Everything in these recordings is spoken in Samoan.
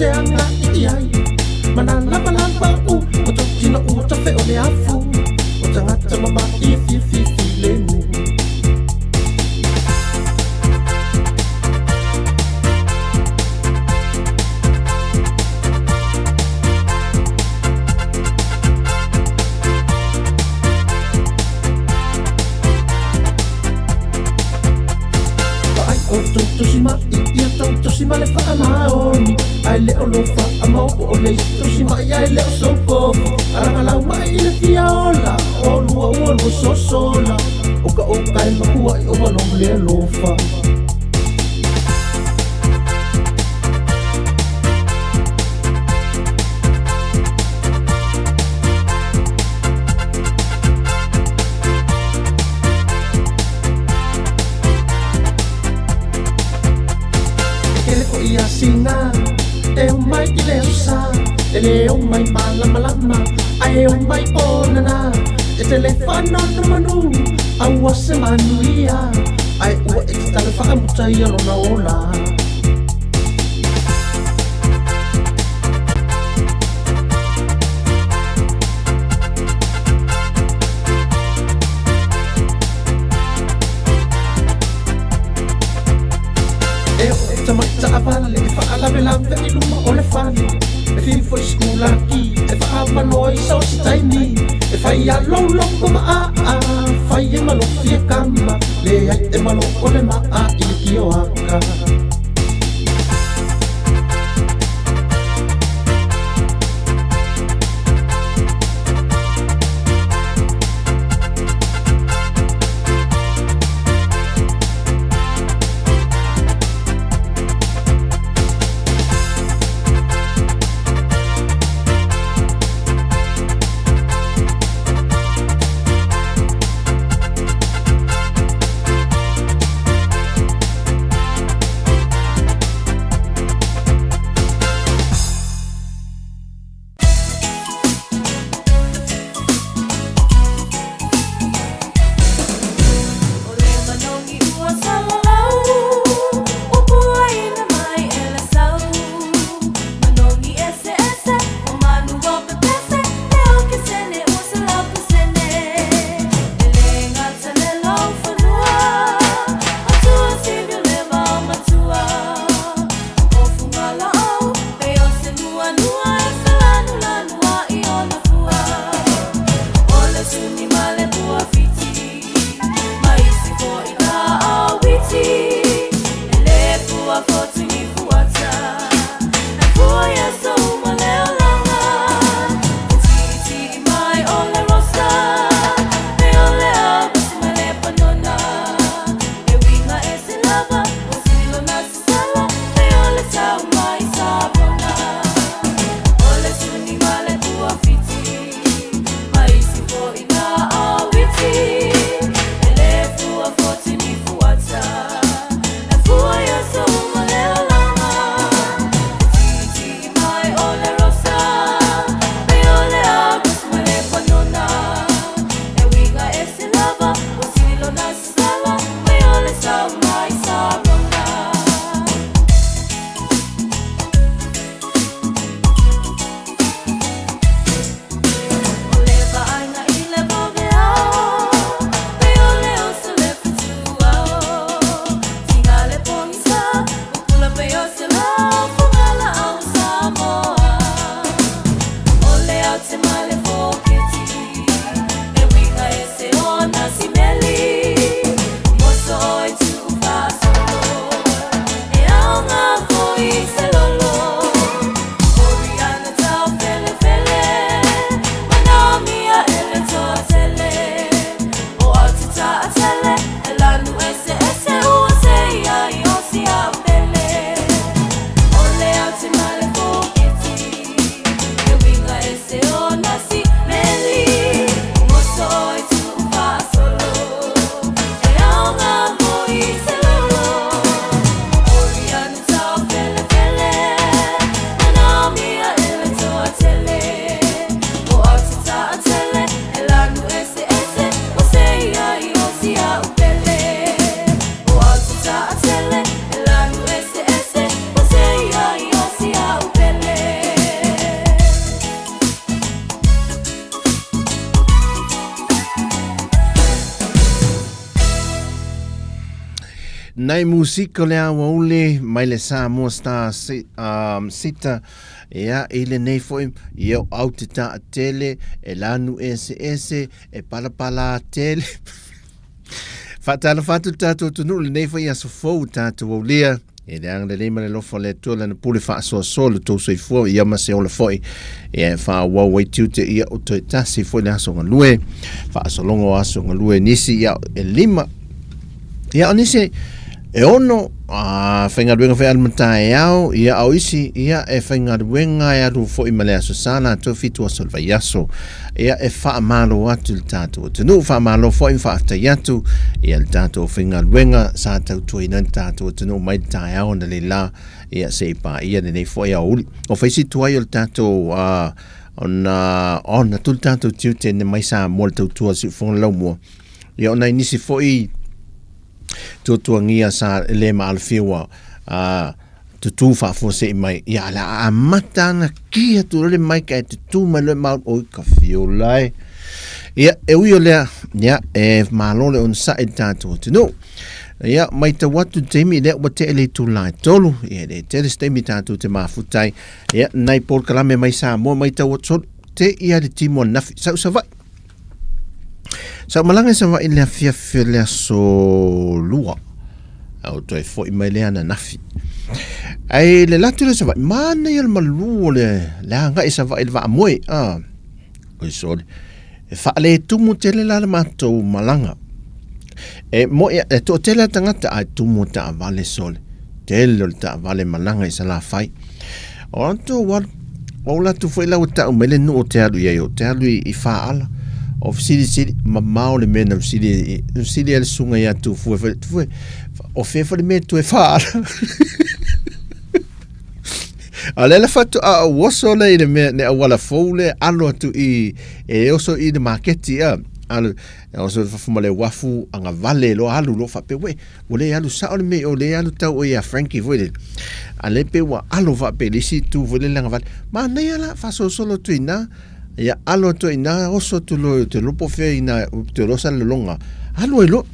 te agaʻi i ai manalavalavaʻu ma totino ua tafe o le afu o tagata mamaʻi fiafifilemu. Vaai outou tausimaʻi ia tautausi ma le faamaoni, ae le o lou faamaopo o le isi tausimaʻi ae le o sou kofi. Alagalau mai i le fia ola o lua ua lua sosola o ka okae makuaʻi o malou le alofa. E tele foʻi asiga e omai i le aso sa, e lē omai malamalama ae omai onana. E te le faanonomanu aua se manuia, ae ua e tatalo faamuta ia lona ola. E oo i tamaʻi taavale e faalavelave i luma o le fale, e fiu foi sikulaki e faaavanoa i so se taimi, e fai a loulogo ma aa fai e malofie kama leai e malo o le maa i le kioaka. Nai musika o le aoauli mai le Samoa Star Sita, ia, i lenei foi, ia o au te taatele, e lanu eseese, e palapala tele. Faatalofa atu le tatou atunuu i lenei foi aso fou ua tatou aulia. E le agalelei ma le alofa o le Atua Lana pule faasoasoa lo outou soifua ia ma se ola foi ia e faaauau ai tiute ia o toe tasi foi le aso galue faasologa o aso galue nisi ia e lima ia o nisi e ono a faigaluega foi alu ma taeao ia a o isi ia e faigaluega e alu foi ma le aso sa latou fitu aso o le vaiaso ia e faamalo atu le tatou atunuu faamalo foi ma faafetai atu ia le tatou faigaluega sa tautuaina le tatou atunuu mai le taeao na le la ia se i paia lenei foi aoauli o faisi tuai o le tatou ona ona tu le tatou tiute ne mai Samoa le tautua siufofoga le laumua ia ona i nisi foi tuatuagia sa le maalofia ua tutū faafuasei mai, ia o le a amata ana ki atu loa le mic ae tutū mai loa ma oi ka fiola e. Ia, e ui o lea, ia, e malo le onosai i le tatou atunuu. Ia, matau atu le taimi lea ua tea le itula e tolu, ia, e le tele se taimi tatou te mafuta ai. Ia, nai polokalame mai Samoa matau atu solo, te ia le timu ananafi, sau Savaii. Sa ou malaga i Savaii i le afiafi o le aso Lua, a ou toe foi mai lea ananafi. Ae le alu atu lea i Savaii, manaia le malu o le, le agai i Savaii i le vaamoe, a, oi sole, e faaletumu tele la le matou malaga. E moi, e toatele lava tagata ae tumu taavale sole, tele o le taavale malaga i Salafai. O latou alu, o latou foi la ua tau mai le nuu ou te alu i ai, ou te alu i Faaala. O fesilisili, mamao le mea na fesili, na fesili ai le susuga ia Tufue, fai, Tufue, o fea foi le mea e toe Faaala? A o lea la faatoa ou oso lea i le mea, le auala fou lea, alo atu i, e oso i le maketi, a, alo, e oso i fafo ma le uafu, agavale loa, alu loa faapea, uē, Ua le alu sao le mea o le alu tau oi ia Frankie foi lele. A lea pei ua alo faapea i le isi itu foi lele agavale. Manaia la faasolosolo atu i ina, ia alo atu ai i ina, oso atu loa ou te iloa po o fea i ina, ou te iloa Salelologa, alu ai loa.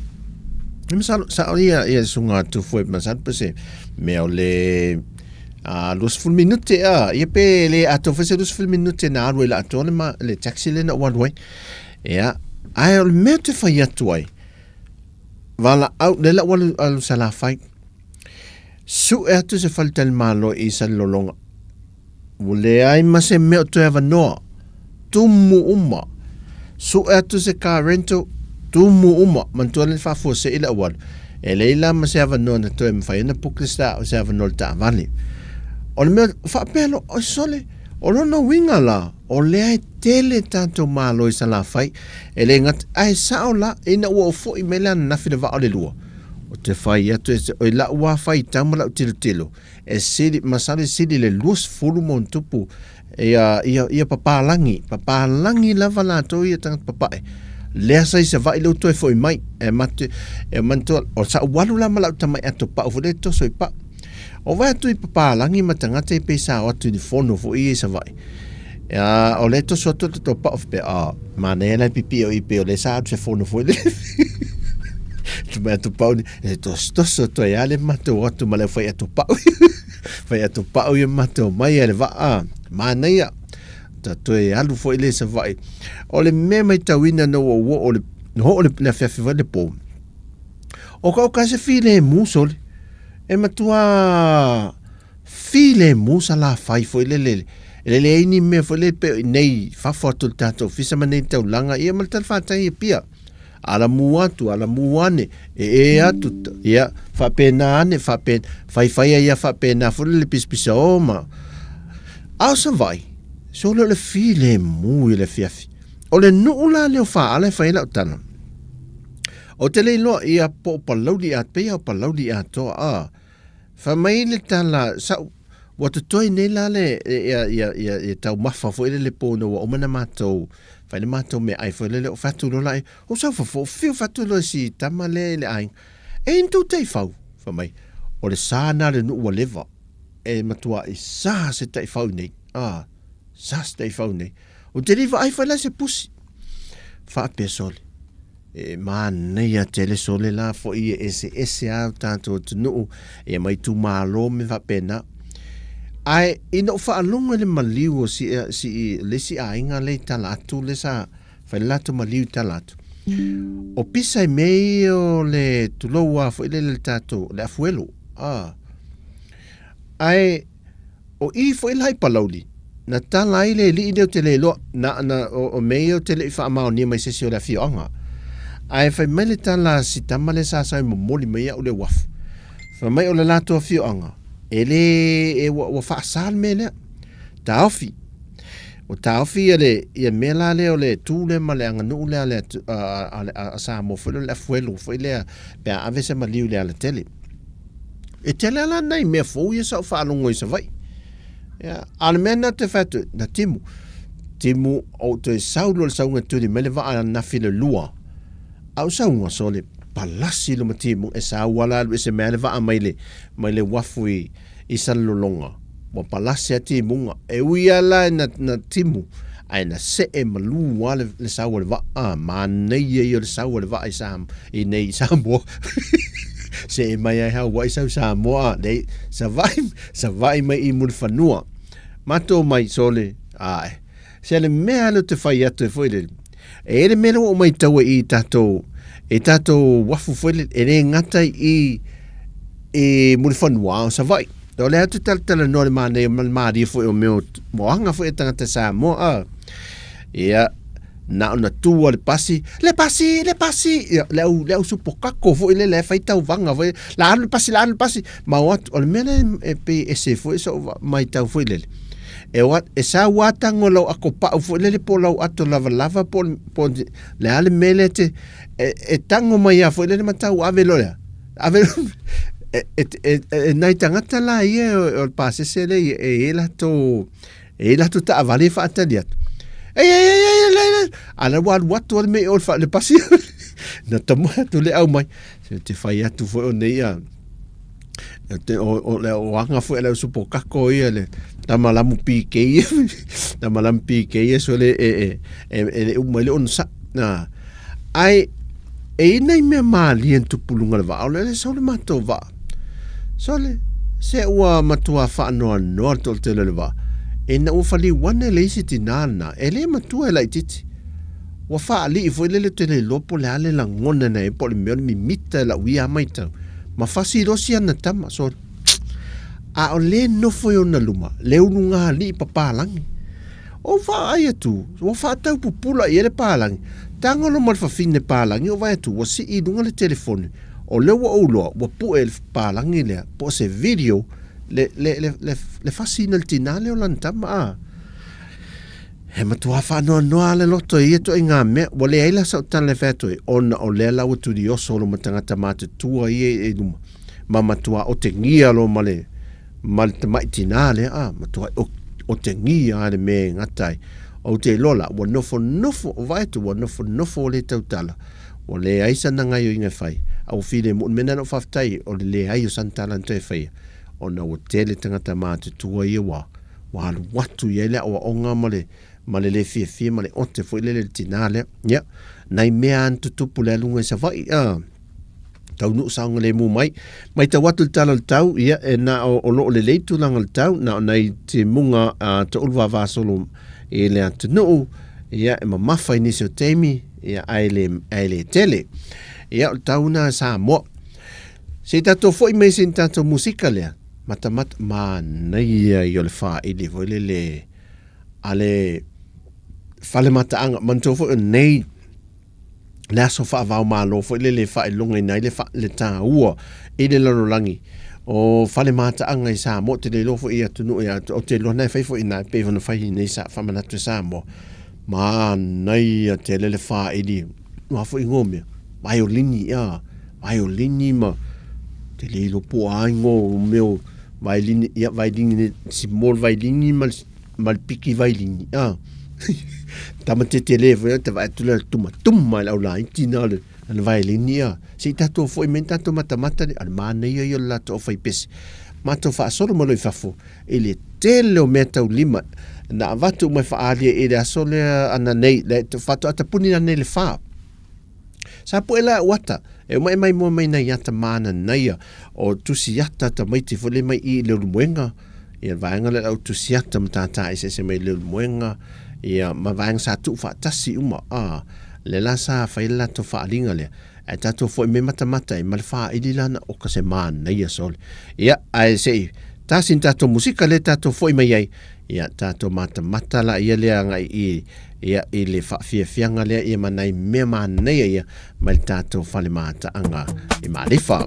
Masalo, sao ia ia le susuga a Tufue, masalo pe se mea o le 20 minute a, ia pe le atoa foi se 20 minute na alu ai le atoa le, ma, le taxi lea na ou alu ai. Ia, ae o le mea ou te fai atu ai, Valaau, lea la ua alu, alu Salafai. Sue atu se faletalimalo i Salelologa. Ua leai ma se mea o toe avanoa. Tumu uma. Sue atu se car rental, tumu uma. Manatua le faafuasei le auala. E leai la ma se avanoa na toe mafai ona book le se avanoa o le taavale. O le mea, faapea loa, oi sole, o lona uiga la, O lea e tele tatou malo i Salafai, e le gata, ae sao la, ina ua ou foi mai le ananafi le vaa o le lua, ou te fai atu e se, oi lau lava faitau ma lau tilotilo, e sili, masalo e sili le 20 ma ona tupu ia, ia, ia papalagi, papalagi lava latou ia tagata papae. Lea sa i Savaii lea ua toe foi mai, e mate, e manatua, o sa ou alu la ma lau tamai ato pau foi lea e toso i pau. O vaai atu i papalagi ma tagata ia pei sa o atu i le fono foi ia i Savaii. Ia, o lea e toso atu le toto pau faapea, ah, manaia la le pipii o i pei o lea sa alu se fono foi lele. Te mea atu pau ni, e tosotoso atu ai lava le matou o atu ma le au fai ato pau. Fai ato pau ia matou mai ai le vaa, manaia. Ta toe alu foi lea i Savaii. O le mea matauina ina ua ou oo le, oo le afiafi foi le po, o ka o se filemu sole. E matua filemu Salafai foi lele, e leai ni mea foi lele pei o i nei fafo atu o le tatou ofisa ma nei taulaga ia ma le talafatai i Apia. Alamu atu, alamu ane, ee atu, ia, faapena ane, faapena, faifai ai lava faapena foi lele pisapisa o ma. A o Savaii, sole o le filemu i le afiafi. O le nuu la lea o Faaala e fai ai lau tala. Ou te le iloa ia po o Palauli a pei lava o Palauli atoa a. Fai mai le tala sa ua totoe nei la le ia ia ia ia taumafa foi lele po ina ua uma ona matou fai le matou meaai foi lele ou fai atu loa la ou sau fafo ou fiu fai atu loa i si tama lea i le aiga e i ni tou taifau fai mai o le sa lena o le nuu ua leva e matuai sa se taifau nei a sa se taifau nei ou te le i vaai foi la i se pusi faapea sole. E manaia tele sole la foʻi e eseese a o tatou atunuu ia ma itumalo ma mea faapena. Ae ina ua faalogo i le maliu o si, si, le isi aiga lea i tala atu lea sa fai le latou maliu i tala atu. O pisa i mea ia o le tulou lava foi lele le tatou, le afuelo. Ah. Ae O i foi la i Palauli, na tala ai le alii lea ou te le iloa, na, na, o, o mea ia ou te le i faamaonia mai se isi o le afioaga. Ae fai mai le tala a si tama lea sa sau e momoli mai au le uafu. Fai mai o le latou afioaga, e le, e, ua, ua faasa le mea lea. Taofi. Ua taofi ia le, ia mea la lea o le tu lea ma le aganuu lea a le, a, a, a, a Samoa foi lea o le afuelo foi lea pe a ave se maliu i le alatele. E tele lava la nai mea fou ia sa ou faalogo i Savaii. Ia, a o le mea lena ou te fai atu, na timu. Timu, ou toe sau loa i le sauga e tuli mai le vaa ananafi i le lua. A ou sauga, sole, palasi loma timu e sau lava la alu ese mai lava le vaa mai le, mai le uafu i, i Salelologa, ua palasi lava timuga. E ui lava la ina na timu, ae na see malu lava le, le sau o le vaa. Manaia ia o le sau o le vaa i Sa, i nei i Samoa. see mai ai Hawaii sau Samoa, nei, Savaii, Savaii mai i Mulifanua. Matou mai, sole, ae. Se le mea lea ou te fai atu ai foi lele, e i ai le mea lea ua ou maitaua i tatou, i tatou uafu foi lele, e le gata i, i Mulifanua, a o Savaii. O lea ou te talatalanoa i le manaia ma le malie foi o mea o moaga foi a tagata Samoa, a. Ia, na ona tu lava le pasi, le pasi, le pasi, ia, le au, le au supokako foi lele e fai tauvaga foi, la alu le pasi, la alu le pasi, ma o atu, o le mea lea e pei e ese foi so'u maitau foi lele, e o e sau lava tago lau ato pau foi lele po o lau ato lavalava po o po o le a le mea lea e te e, e tago mai lava foi lele ma tau ave loa lea. Ave e, e, e, e nai tagata la ia o le pasese lea e i ai latou e i ai latou taavale e faatali atu. Ei, ei, ei, ei, ei, ei, a la ua alu atu le mea i o le pasi. Na tamoe atu le au mai. Se te fai atu foi o nei a te, o, o, le o anga foi le usupo kako ia le tama lamu PK tama lamu PK ia so le e e e, e le uma le ono sa na ai e ina i mea mālie na tupu luga le vaa o le le sau le matou vaa so le se ua matua faanoanoa le toatele o le vaa ina ua faliu ane le isi tinā lena e le matua e laitiiti Ua faalii foi lele ou te le iloa po o le a le lagona na i ai po o le mea o le mimita i lau ia matau ma fasi loa si ana tama so a o lea e nofo i ona luma le ulugalii papalagi. Ou vaai atu ua faatau pupula i ai le palagi tago loa ma le fafine palagi ou vaai atu ua sii i luga le telefoni o lea ua ou iloa ua pue le palagi lea po o se video le le le le fasi ina le tinā lea o lana tama a. He matua faanoanoa le loto i ia ituaiga mea, ua leai la sau tala e fai atu ai, ona o lea la ua tulioso lo ma tagata matutua ia i luma, ma matua otegia lo ma le, ma le tamai tinā lea, a, matua otegia lava le mea e gata ai. Ou te iloa la, ua nofonofo, o vaai atu, ua nofonofo ua le tautala, ua leai sana gaioiga e fai, a ua filemu. O le mea lena na ou faafetai ai, o le leai o sana tala na toe faia, ona ua tele tagata matutua ia ua, ua alu atu i ai le aoaoga ma le, ma le le fiafia ma le ote foi lele i le tinā lea. Ia, nai mea lava na tutupu i le aluga i Savaii, a, taunuu saogalemu mai. Matau atu i le tala o le tau, ia, e na o, o lo o lelei tulaga o le tau, na o nai timuga a toulu vavasolo i le atunuu, ia, e mamafa i nisi o taimi, ia, ae le, ae le tele. Ia, o le tau lena Samoa. Se i tatou foi mai i sina tatou musika lea. Matamata, manaia ia o le faaili foi lele a le fale mataaga. Manatua foi o nei le aso faavao malo foi lele e faailogaina ai le, fa, le tāua i le lalolagi o fale mataaga i Samoa. Ou te le iloa foi i atunuu e ou te iloa na e fai foi i ina e pei ona fai i nei sa faamanatu e Samoa. Manaia tele le faaili o a foi igoa o mea, vaiolini, ia, vaiolini ma te le iloa po o a igoa o mea o vailini, ia, vailini, small vailini ma le, ma le piki vailini, a. Tama tetele foi, te vaai atu lea tumatuma i le au laiti na le, le vailini, ia. Se i tatou foi mai tatou matamata, a le manaia ia o le latou aufaipese. Matou faasolo mai loa i fafo, i le tele o mea taulima na avatu uma e faaali i le aso lea ananei, le faatoa tapuni ananei le fa. Sa poe la o ata, e uma e mai mua mai nei ata mānanaia o tusi ata tamaiti foi le mai i le ulumoenga, ia le vaega lea lau tusi ata matata eseese mai le ulumoenga, ia ma vaega sa tuu faatasi uma, a, le la sa fai le latou faaaliga lea, ae tatou foi me matamata ai ma le faaili lana o ka se manaia sole. Ia, ae se i tasi ni tatou musika lea tatou foi mai ai, ia tatou matamata la ia lea agai i ia i le faafiafiaga lea ia ma nai mea manaia ia mai le tatou fale mataaga i Malifa.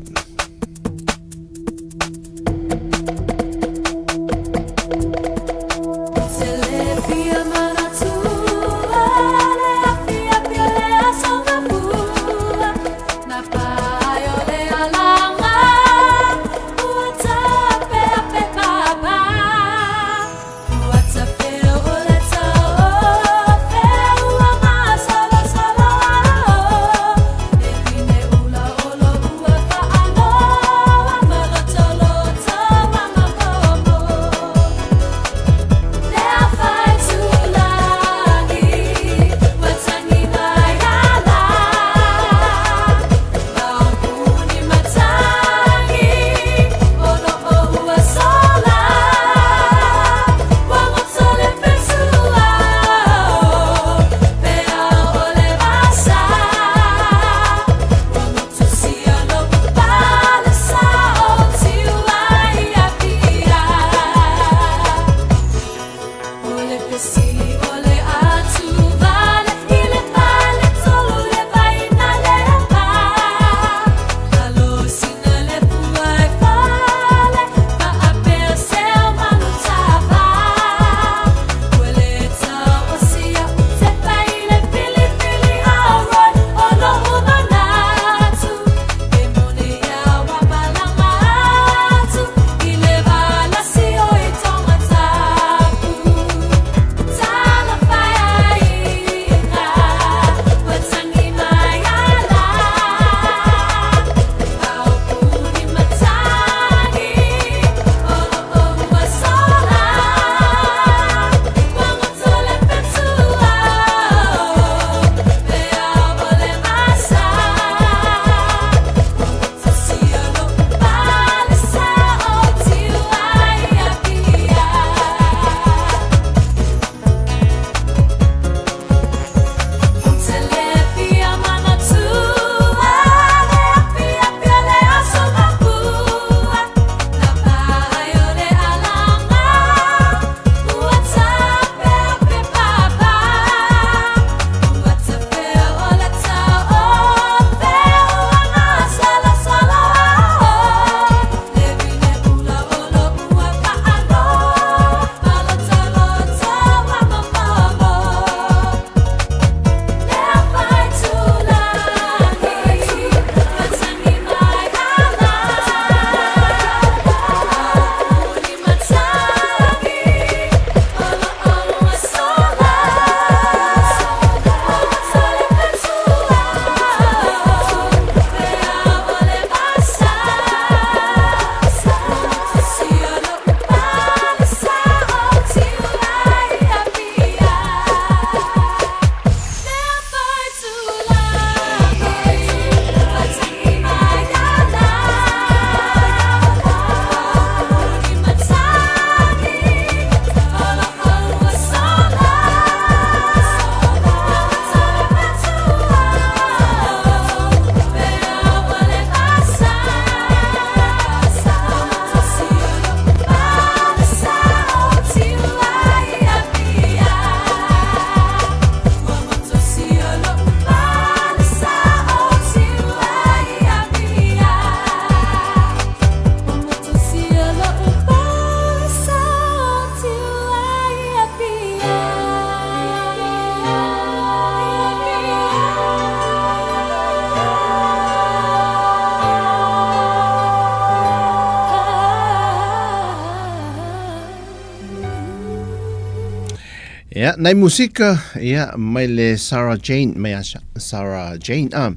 Ia, nai musika, ia, mai le Sarah Jane, mai a Sarah Jane, a.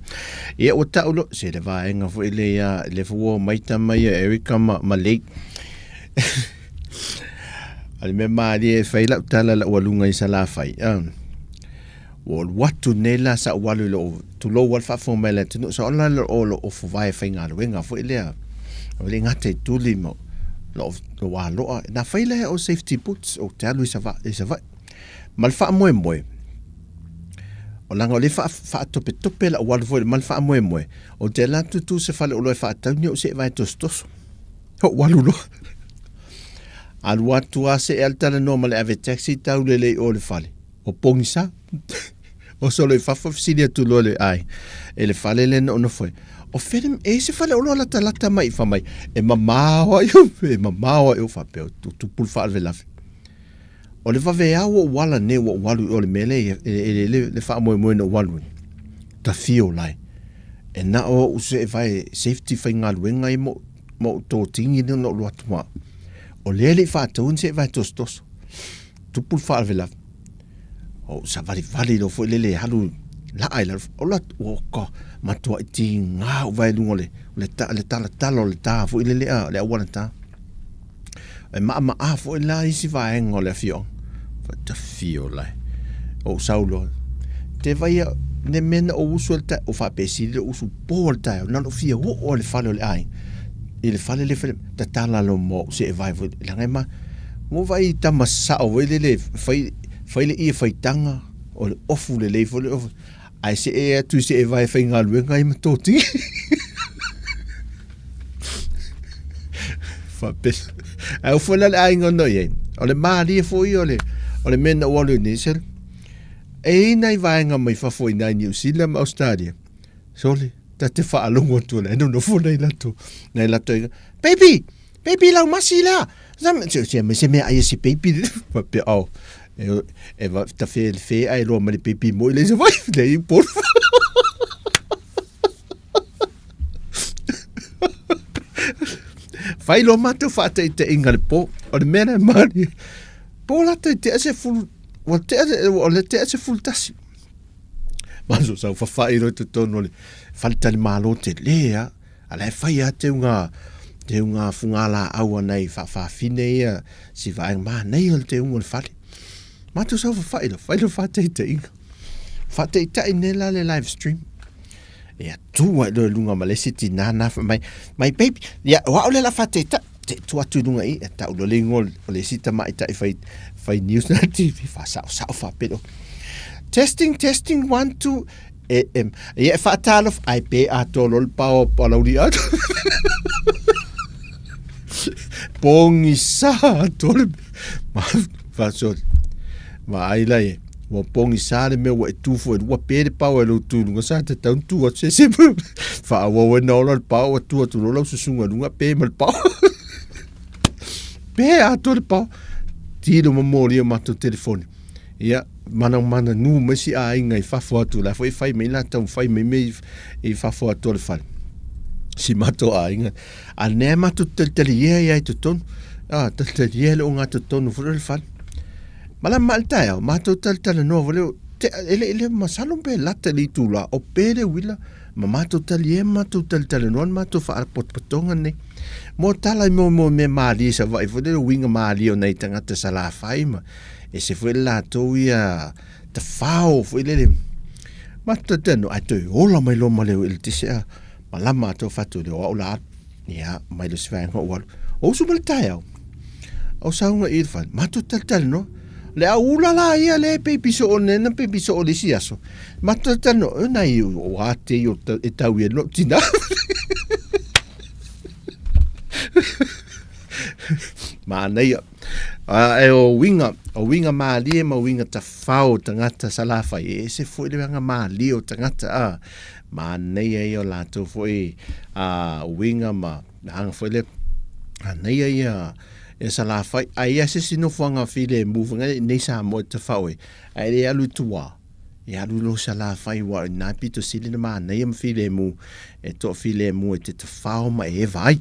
Ia, ua tau lo, se le vaega foi le ia, le fua mai tama ia Erica ma, ma Lake. A le mea malie e fai lau tala lau aluga i Salafai, a. Ua ou alu atu nei la sa ou alu i lou, tulou lava le faafofoga mai a le atunuu, sa ou alu la i lou ofovae faigaluega foi lea, e le gata i tuli ma lou aloa. Na fai lea o safety boots ou te alu i Savaii. Ma le faamoemoe, o leaga o lea e faatopetope lau alu foi ma le faamoemoe, ou te alu atu tu i se faleoloa e faatau ni ou seevae tosotoso. Ou alu loa. Alu atu lava see lava le talanoa ma le ave taxi tau lelei i o i le fale. O pogisa. Oso loa i fafo fesili atu loa le ai e le fale lea na ou nofo ai. O fea le, e i ai se faleoloa latalata mai? Fai mai, e mamao lava i ou, e mamao lava i ou faapea, ua tupu le faalavelave. O le vaveao ua ou ala nei ua ou alu i o i le mea lea e le faamoemoe na ou alu ai. Tafio lae. E na o ou seevae safety faigaluega ia ma ou totigi lea na ou alu atu ma au. O lea e le i faataua ni seevae tosotoso. Tupu le faalavelave. Ou savalivali loa foi lele e alu laa i lalo. Ola atu, oka, matuai tiga ou vae i luga o le, le, le talatala o le ta foi lele a, le auala ta. E maʻamaʻa foi la isi vaega o le afioaga. Faatafio lae. Ou sau loa. Te vaia le mea na ou usu ai le taeao, ua faapesili lou usu po le taeao, na ona ou fia oo lava i le fale o le aiga. I le fale lea fale, tatala loa ma ou seevae foi, leaga e ma, ua ou vaai i tama sao foi lele, fai, fai le ie faitaga, o le ofu lelei foi le ofu, ae see atu i seevae faigaluega ai ma totigi. Faapea. Ae foi la le aiga na i ai. O le malie foi o le, o le mea na ou alu i nei, sel. E i ai nai vaega mai fafo i nai Niu Sila ma Australia. Sole, ta te faalogo atu la e nonofo nai latou, nai latou aiga. Baby, baby laumasi lea. Se, se, se mea ai e se baby. Faapea, oh, e, e va, ta fe, fe ai loa ma le baby moi le se vai, le i polu. Fai loa matou faataitaiga i le po, o le mea lea e malie, po lata i tea sefulu, ua tea, o le tea 11. Maso sau fafai loa i totonu o le faletalimalo tele lava, a la e fai lava teuga, teuga fugalaau a nai faafafine ia, si vaega manaia o le teuga o le fale. Matou sau fafai loa, fai loa faataitaiga. Faataitai nei la le live stream. Ia tu ai loa i luga ma le isi tinā na fai mai, my baby, ia o au lea o le a faataitai. Te tu atu i luga i, e tau loa le igoa o le isi tamaitai fai, fai news na TV, faasaosao faapea loa. Testing, testing, one, two, e, e, ia e faatalofa, ai pe atoa loa le pao o Palauli atu. Pogisa atoa le, ma, faasoli. Vaai la e, ua pogisa le mea ua e tu foi, ua pe le pao e lou tu i luga, sa tatau ona tu atu se isi faaauau ai na ola le pao, ua tu atu loa lau susuga i luga, pe ma le pao. Pe atoa le pao. Tilo ma moli o matou telefoni. Ia, manamananū mai si aiga i fafo atu, la foi e fai mai latou, fai mai mea i fafo atu o le fale. Si matou aiga. A nea matou talitalia ia i totonu. Ah, talitalia le ogatotonu foi o le fale. Malama mai le taeao, matou talatalanoa foi lea, te, e le, le masalo pe lata i le itula, o pe le uila, ma matou talie ma matou talatalanoa le matou faalapotopotoga lenei. Mo tala i mo, mo mea malie i Savaii foi lea, uiga malie o nai tagata Salafai ma ese foi le latou ia tafao foi lele. Matou talatalanoa, ae toe ola mai loa ma le eletise a malama atoa fatu le o au la alu. Ia, mai le isi vaega ou alu. O usu mai le taeao. O sauga i le fale. Matou talatalanoa. Le au ula la ia le peipi soo nei na peipi soo le isi aso. Matou talatalanoa. O nai o a te i o e tau i e lou tina. Manaia. A, e o uiga, o uiga mālie ma uiga tawhao o tagata Salafai. E ese foi le uiga mālie o tagata. A, Manaia ia o latou foi a uiga ma aga foi lea. Manaia ia e Salafai. Ai ia se isi nofoaga filemu foi nai nei Samoa e tafao ai, ae le alu i tua, e alu loa i Salafai aua o i ina pito sili ona manaia ma filemu, e toafilemu e te tafao ma e eva ai.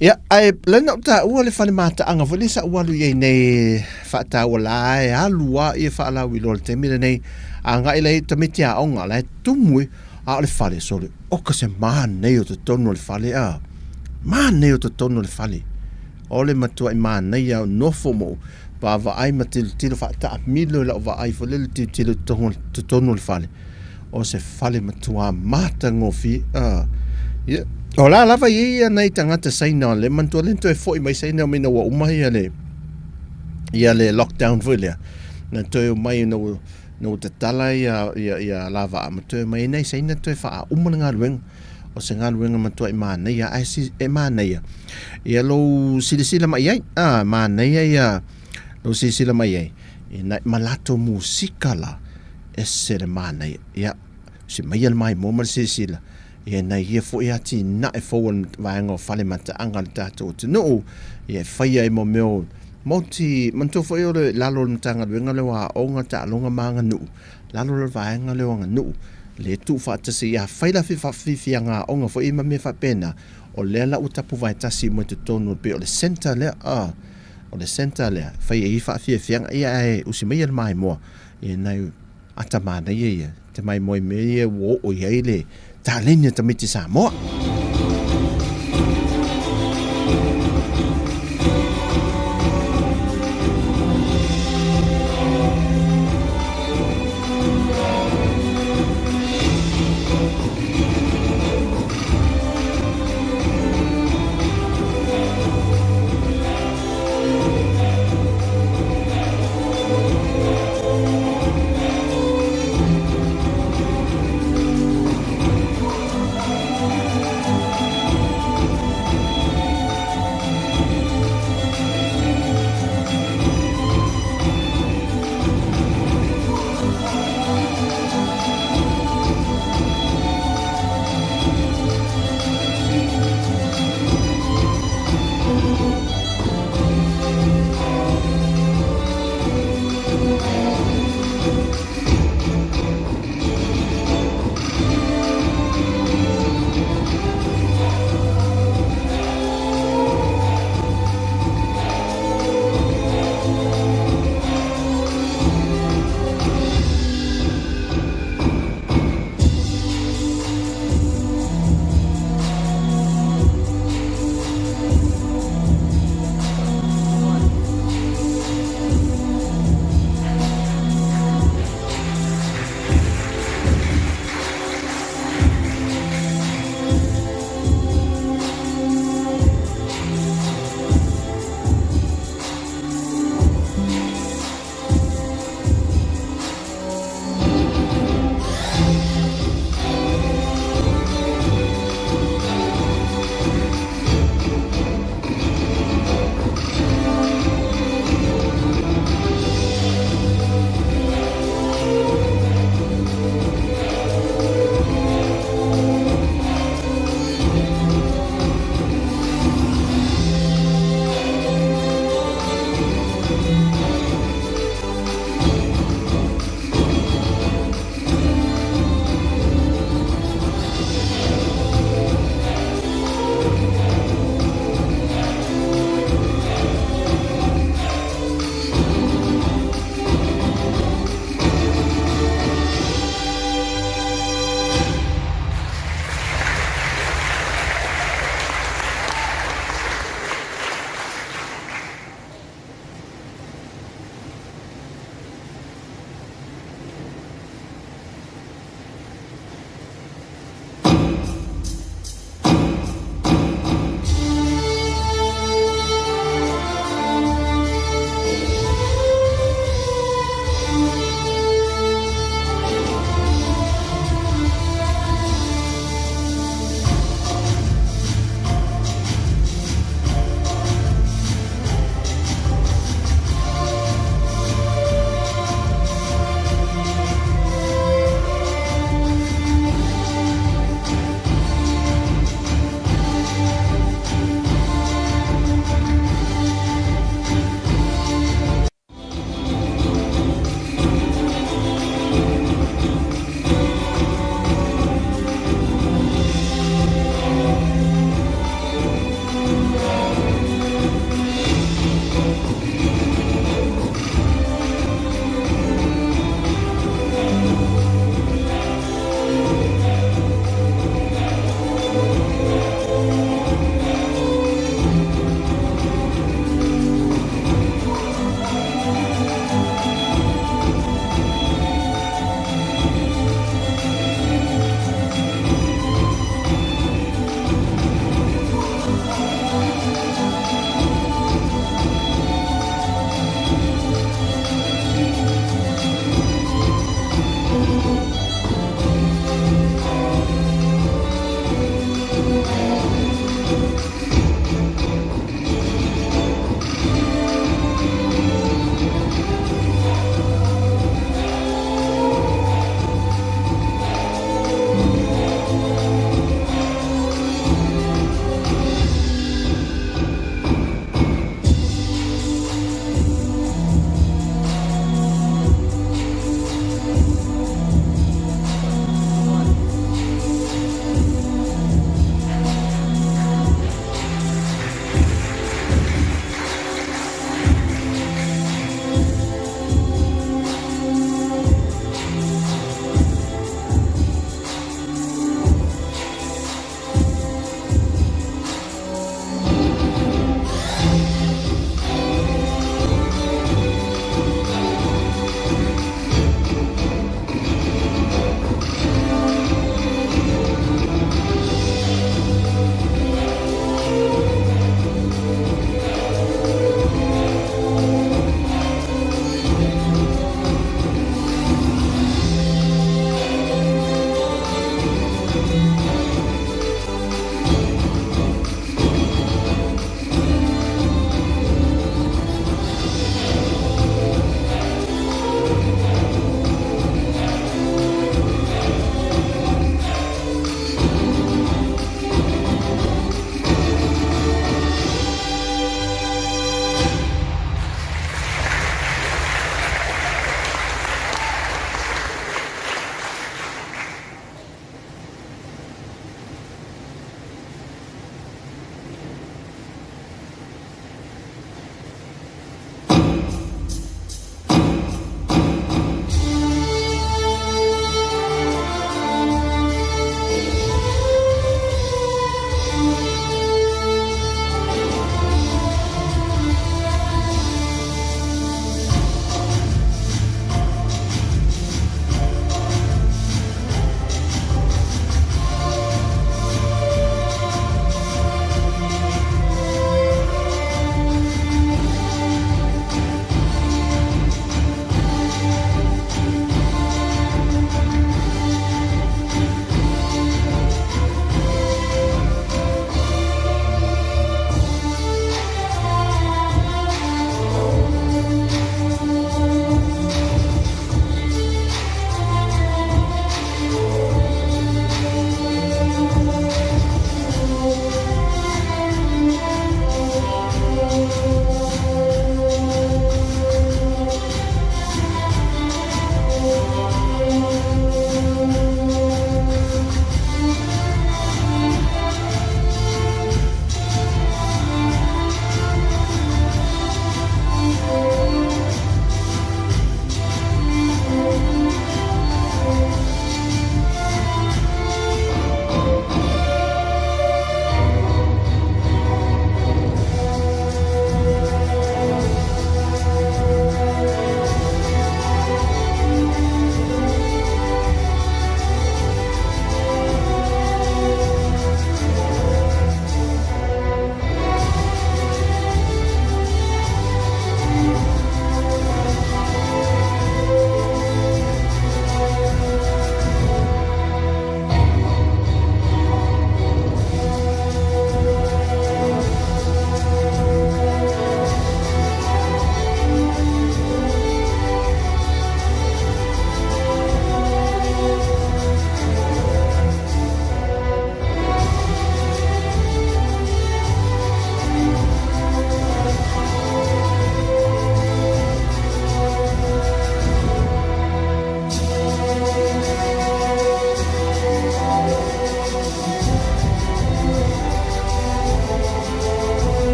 Ia, ae lea na ou taua le fale mataaga foi lea sa ou alu i ai nei faataua la e alu lava ia faalauiloa i le taimi lenei agai la i tamaiti aoga la e tumu e a o le fale sole oka se manaia o totonu o le fale a manaia o totonu o le fale. O le matuaʻi manaia o nofo ma ou vaavaai ma tilotilo faataamilo i lau vaai foi lele tilotilo i totonu o le fale. O se fale matuā matagofie. Ah, ia. O la lava i ai ia nai tagata Saina o le manatua lea na toe foi mai Saina mai ina ua uma ia le ia le lockdown foi lea. Na toe omai ina ua ina ua tatala ia ia ia lavaa ma toe omai ai nai Saina toe faauma le galuega. O se galuega matuai manaia ae si, e manaia ia lou silasila mai ai. Ah, manaia ia lou silasila mai ai i nai ma latou musika la ese le manaia. Ia, usi maia le maimoa ma le silasila ia nai ia foi atinae fou a le vaega o fale mataaga a le tatou atunuu ia e faia ai mo mea o moti manatua foi o le lalo o le Matagaluega lea o Aoga, Taaloga ma Aganuu, lalo o le vaega lea o Aganuu le tuufaatasi ia fai la fiafiaga aoga foi ma mea faapena o lea la ua tapuvae tasi uma i totonu pei o le centre lea a o le centre lea fai ai faafiafiaga ia ae usi maia le maimoa ia nai ata manaia ia te maimoa i mea ia ua oo i ai le taleni a tamaiti Samoa.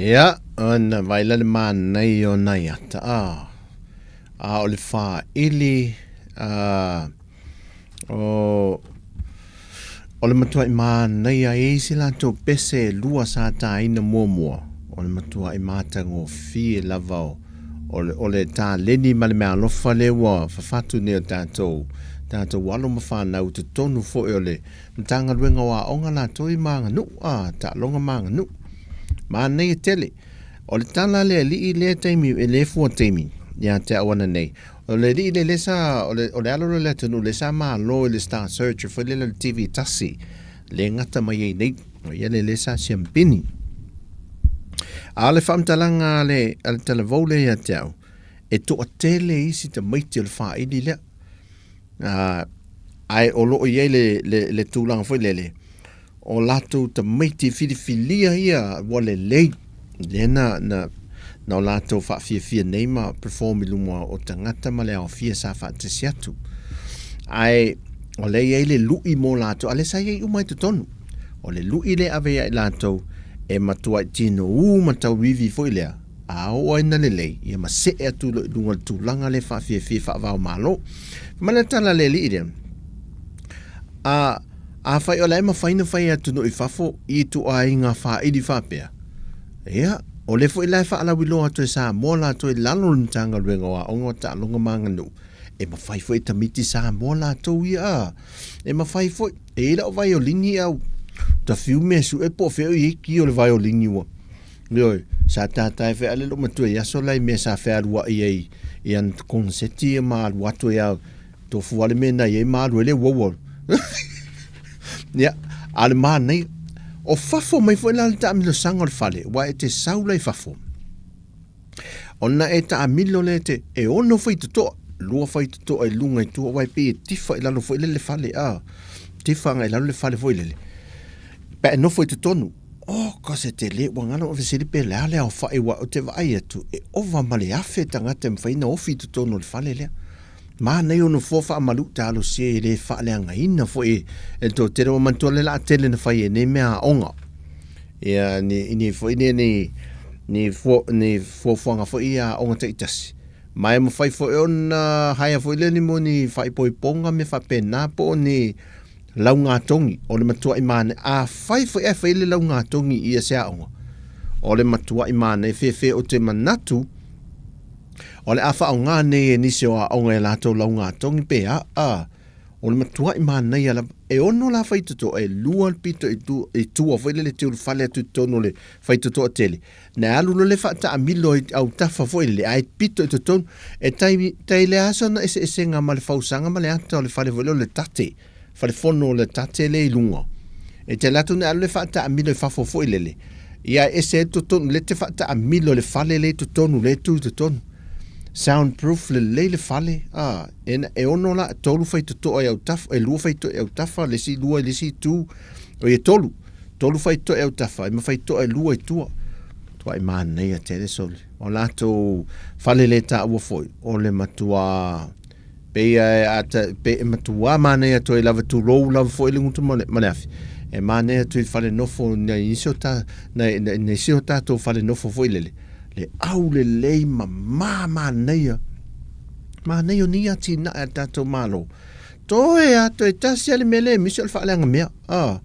Ia, ona vaai la le manaia o nai ata, a, a o le faaili, a, o, o le matuaʻi manaia e i ai se latou pese e lua sa taina muamua, o le matuaʻi matagofie lava o, o le, o le taleni ma le meaalofa lea ua fafatu nei e o tatou, tatou alo ma fanau i totonu foi o le Matagaluega o Aoga latou i ma aganuu, a, taaloga ma aganuu. Manaia tele. O le tala a le alii lea taimi, e le fua taimi ia te au ananei. O le alii lea, lea sa, o le, o le alo lea o le atunuu lea sa malo i le Star Search foi lele o le TV tasi, lea e gata mai ai nei. O ia lea lea sa siampini. A o le faamatalaga a le, a le talavou lea ia te au, e toatele isi tamaiti o le faaili lea. Ae o lo o i ai le, le, le tulaga foi lele, o latou tamaiti filifilia ia ua lelei, lea na, na, na o latou faafiafia nei ma perform i luma o tagata ma le aofia sa faatasi atu. Ae o lea e i ai le lui mo latou, a lea sa i ai uma i totonu. O le lui lea e ave ia i latou, e matuai tinou ma tauivi foi lea, A oo ai ina lelei, ia ma see atu loa i luga o le tulaga lea faafiafia faava-o-Malo. Fai mai le tala a le alii lea, A, afai o la e mafai ona fai e atunuu i fafo i ituaiga faaili faapea, ia, o lea foi la e faalauiloa atu e Samoa latou i lalo o le Matagaluega o Aoga o Taaloga ma Aganuu, e mafai foi e tamaiti Samoa latou ia, a, e mafai foi. E i ai lau vaiolini au, ta fiu mea e sue po o fea o i ai ki o le vaiolini ua Ioe, sa tata e feale lou matua i aso la i mea sa fealuai ai i ana koneseti ia ma alu atu ai a tofu lava le mea na i ai ma alu ai le uaua. Ia, a o le manaia, o fafo mai foi la le taamilosaga o le fale, aua e te sau la i fafo, ona e taamilo lea e te, e ono faitotoa, lua faitotoa i luga i tua, aua e pei e tifa i lalo foi lele le fale, a, tifa agai i lalo le fale foi lele, pe a e nofo i totonu, Oh, ka se tele, ua ngana o fesili pe le a le aofai ua ou te vaai atu, e ova ma le 1000 tagata e mafai ona ofi i totonu o le fale lea. Manaia o nofoa faamalu talosia e le faaleagaina foi e le toatele, ua manatua le laa tele na fai e nei mea aoga. Ia, ni, ni foi ni, ni, ni, fua, ni fuafuaga foi ia aoga taitasi. Ma e mafai foi ona haea foi lea ni mo ni faaipoipoga me faapena po o ni laugatogi, o le matuaʻi manaia. Afai foi ae fai le laugatogi i ia se aoga, o le matuaʻi manaia fefe o te manatu, o le a faaaoga nei e nisi o aoga e latou laugatogi pe a, a, o le matuaʻi manaia lava. E ono la faitotoa, e lua le pito i tua, i tua foi lele teulufale atu i totonu o le faitotoa tele, Na alu loa le faataamilo i autafa foi lele, ae pito i totonu. E tai, tai le aso na eseesega ma le fausaga ma le ata o le fale foi lea o le tate, fale fono o le tate lea i luga. E tele atu na alu le faataamilo i fafo foi lele, ia e ese ai totonu, lea te faataamilo i le fale lea i totonu, lea e tu i totonu. Sound proof lelei le fale, a, e, e ono la, tolu faitotoa i autafa, e lua faitotoa i autafa, le isi lua i le isi itu, oi e tolu. Tolu faitotoa i autafa, ma faitotoa e lua i tua. Matuai manaia tele sole. O latou fale le taua foi, o le matua pei e ata pe e matua manaia atu ai lava tulou lava foi le gutu ma le, ma le afi. E manaia atu i fale nofo nei isi o ta nei nei isi o tatou fale nofo foi lele. Le au lelei ma ma manaia. Manaia o nei atinae a le tatou Malo. Toe a toe tasi a le mea le misi o le faaleaga mea. Ah.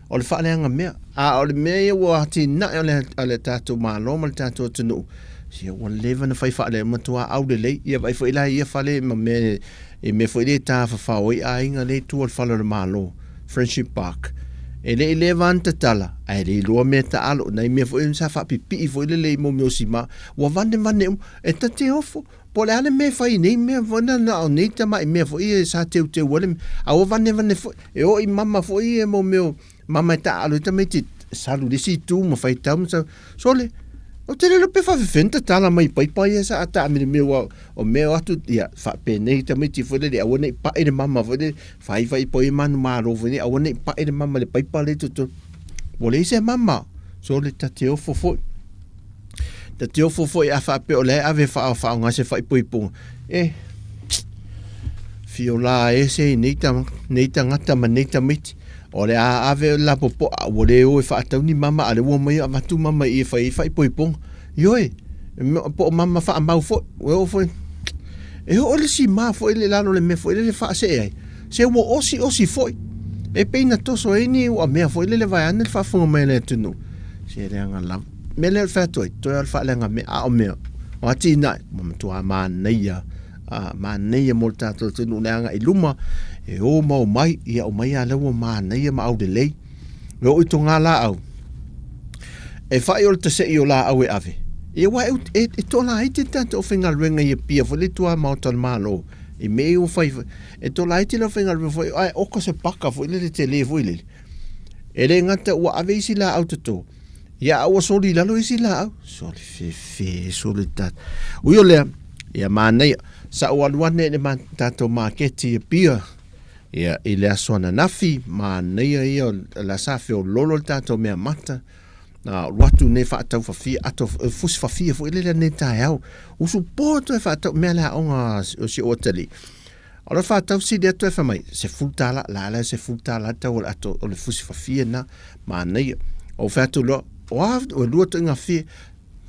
O le faaleaga mea. A o le mea ia ua atinae o le, a le tatou Malo ma le tatou atunuu, ia ua leva ona fai faaleaga, matua aulelei. Ia vaai foi la i ia fale ma mea, i mea foi lea e tafafao ai aiga lea i tua o le fale o le Malo, Friendship Park. E le i leva lava ona tatala, ae le iloa mea taalo, nai mea foi sa faapipii foi lele i mea o sima, ua vanevane uma, e ta te ofo, Po o le a le mea e fai i nei mea foi na, na o nei tamai mea foi ia sa teuteu ai le mea, a ua vanevane foi, e oo i mama foi ia mo mea o mama e taaalo ai tamaiti salu i le isi itu ma faitau ma sau, sole, ou te le iloa pe faafefea ona tatala mai i paipa ia sa taamiloamilo aua o mea o atu, ia, faapenei tamaiti foi lele aua ne i pai le mama foi lele, fai fai poi manumalo foi lele aua ne i pai le mama i le paipa lea i totonu. Ua leai se mama, sole, ta te ofo foi. Ta te ofo foi a faapea o la e ave faaaoga se faaipoipoga. E, fio la ese i nei, ta, nei tagata ma nei tamaiti. O le a ave o le lapopoa, ua le o e faatau ni mama, a o lea ua omai avatu mama i i e fai ai faaipoipoga. Ioe, po o mama faamau foi, ua oo foi, e oo le sima foi i lalo o le mea foi lele faasee ai, se ua osi osi foi. E pei na toso ai ni uamea foi lele vaeane le faafofoga mai a le atunuu. Se leaga lava. Mea lea o le fai atu ai, toe lava o le faaleaga mea, a o mea, o atinae, ua matua manaia, a, manaia mo le tatou atunuu le agai i luma, e o ma omai, ia omai lava lea ua manaia ma aulelei. E oo i toga laau, e fai o le tasei o laau e ave, ia aua e, e, e toalaiti le tatou aufaigaluega i Apia foi le tua maota o le Malo, i mea ia ua fai, e toalaiti le aufaigaluega foi, ae oka se paka foi lele tele foi lele. E le gata ua ave isi laau toto, ia a ua soli i lalo isi laau, soli fefe, soli tata. Ui o lea, ia manaia, sa ou alu ane i le tatou maketi i Apia, Ia, i le aso ananafi, manaia ia o la sa feololo le tatou mea mata, na alu atu nei faatau fafia, ato fusi fafia foi lele nei taeao. Usu po atu e faatau mea le aoga o si ou atalii. O le faatau sili atu e fai mai, $10, la la $10 le tau o le ato o le fusi fafia na, manaia. Ou fai atu loa, o a, ua lua ituaiga fia,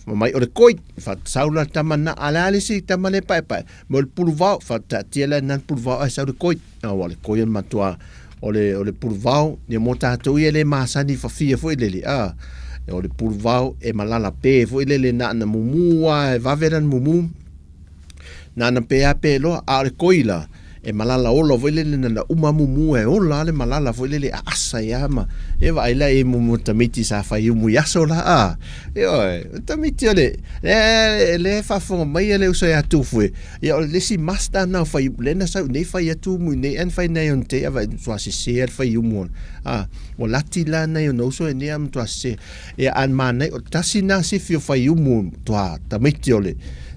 Fai mai o le koi, sau la le tama na, a le a le isi tama le paepae, mo le puluvao, faataatia la na le puluvao ae sau le koi. Aua o le koi o le matua, o le, o le puluvao, ia mo tatou ia le masani fafia foi lele, a, o le puluvao e malala pe foi lele na ana mumu a e vave lana mumu, Nana pe a pe loa, a o le koi la, e malala ola foi lele nana uma mumu e ola a le malala foi lele a asa ia ma e vaai la e mumu tamaiti sa fai umu i aso la a e oe tamaiti o le le le faafofoga mai le uso ia Tufue ia o le isi master na fai le na sau nei fai atu umu nei an fai nei on te ava tua sese al fai umu a o lati la nei o uso e nei am tua sese Ia an mānei, o tasi nā sifi o Whaiumu toa tamaiti o le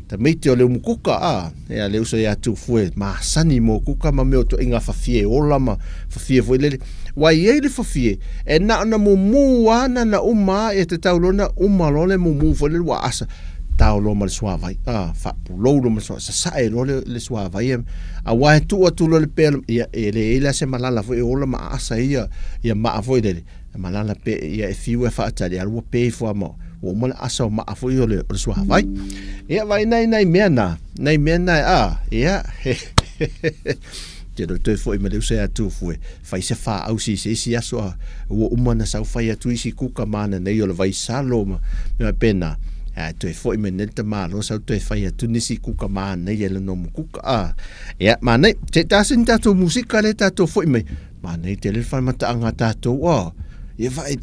tamaiti o le umu kuka a ia le uso ia Tufue masani mo kuka ma mea o toʻiga fafie ola ma fafie foi lele wa i ai le fafie e na ona mumu a na na uma a ia te tau lona uma loa le mumu foi lele ua asa tao loa ma le suavai a faapulou loa ma le suavai sasae loa le, le suavai aua e tuu atu loa le pea ia e leai la se malala foi e ola ma aasa ia ia maa foi lele E malala pe ia e fiu e faatali, a ua pe ifo a ma ua uma le asa o maa foi o le, o le suavai. Ia, vai nai nai mea nā, nai mea nā, a, ia, he, te rau toe foi ma le usa ia Tufue, fai se whaausi se isi aso a, ua uma na sau fai atu isi kuka mana nei o le vai salo ma, mea pēnā. A toe foi me nei te malo sau toe fai atu nisi kuka mana nei e le nomu kuka, a, ia, mānei, te tāsini tātou musika le tātou foi mai, Mānei tele le whai mataaga a tātou, oh, ia whai,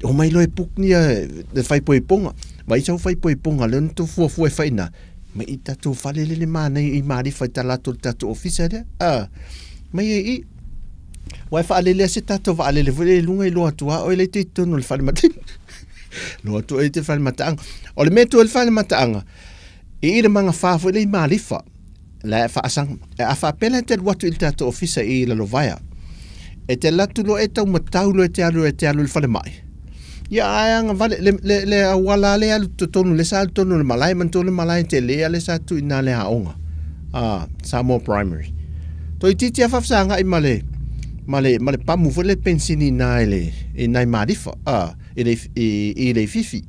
o mai loe puk ni a le whai poiponga, vai sau whai poiponga, leo ni tō fuafua e whai nā, mai i tātou whare lele mānei i Maarifa i tā lātou le tātou ofisa lea, ah, mai e i, wai whaalele ase tātou whaalele foi le lunga i loa atu a oe le te i tonu le whare mata, loa atu oe te whare mataaga. O le mea tu le whare mataaga, i i le manga whā foi le i Maarifa, La e faasanga. E a faapea e te alu atu i le tatou ofisa i Lalovaea. E te alu atu loa e taumatau loa e te alu e te alu i le falemai. Ia ae agavale le, le, le auala le alu totonu le sa alu tonu le malae manatua le malae tele a le sa tu i nā le aoga. Ah, Samoa Primary. Toeitiiti a faafesagai ma le ma le ma le pamu foi le pensini i nā i le i nai Malifa, ah, i le i, i Leififi.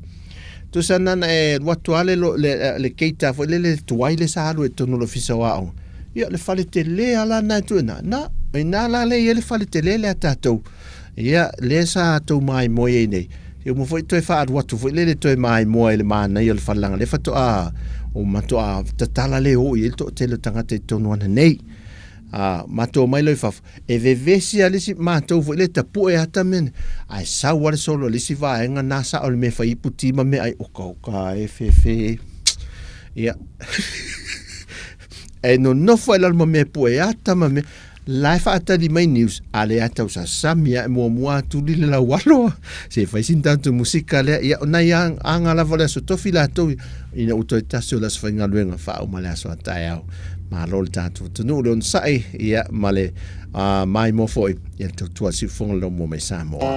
Tusa nana e alu atu lava le, le, le keita foi lele tuai le sa alu i totonu o le ofisa o aoga. Ia, le fale tele a la na e tuu ina. Na, ina la le i ai le fale tele lea tatou. Ia, le sa tou maimoe ai nei. Ia uma foi toe faaalu atu foi lele toe maimoa i le manaia o le fale leaga lea faatoa o matoa tatala le oo i ai le toatele o tagata i totonu ana nei. A, matou omai loa i fafo. E vevesi a le isi matou foi le tapue ata mea nei, ae sau a le solo a le isi vaega na sao le mea fai ipu ti ma mea ai oka oka e fefe. Ia. E nonofo ai lalo ma mea pue ata ma mea la e faatali mai news a le ata usa sami a e muamua atu li le lau alo se fai sin tatou musika lea ia o nai aga lava o le aso tofi latou ina ua toe tasi o le aso faigaluega faauma le aso a taeao. Malo le tatou atunuu le onosai ia ma le maimoa foi ia le tautua siufofoga le lomua mai Samoa.